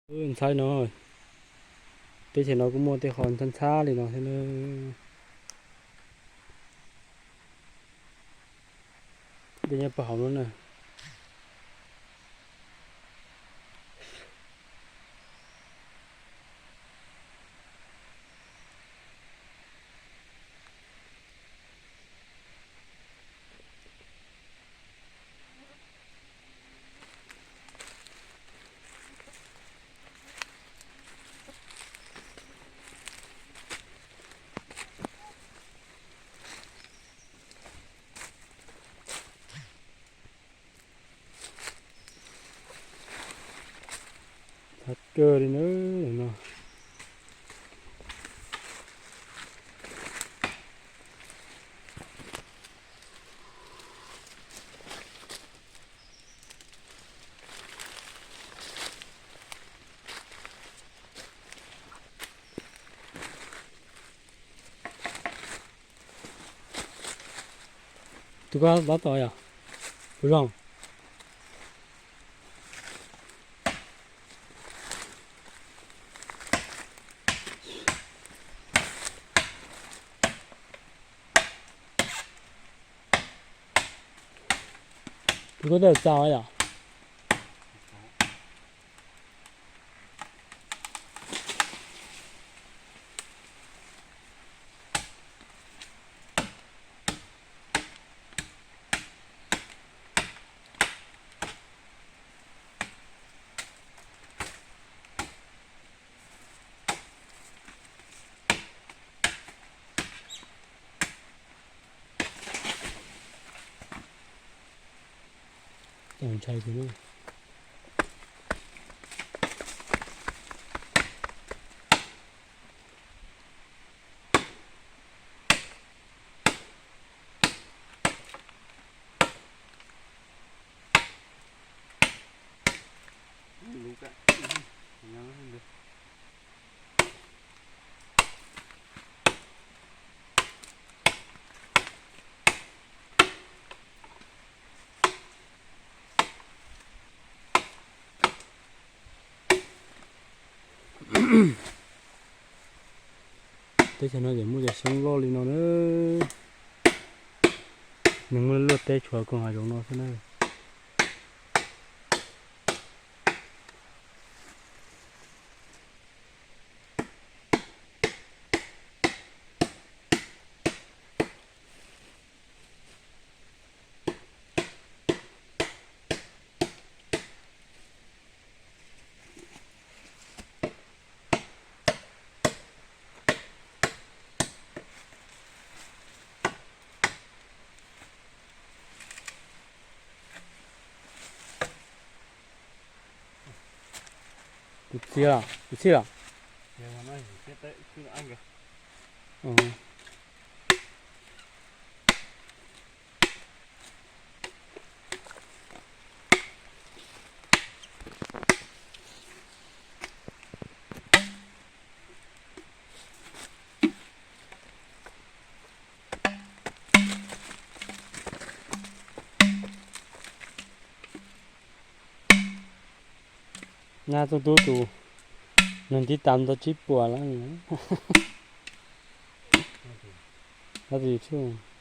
Ntxhab no, teb chaws no kuj muaj tej qho ntxhab ntxhab li no thiab na. Dej nyob puag hauv no na. Thab kawg li na no. Tus ko tab tom yom, kuv zoo. Tus ko tej txaus yom. Ntshai kuv na. Teb chaws no ces muaj cov xyoob loj li no na. Nws muaj luaj teb tshuav koog hav zoov no xwb na. Kuv txiv los, kuv txij los. Nab tub tub tus, neeg tib tas ntau tsib puas lawm. Lawv tus YouTube.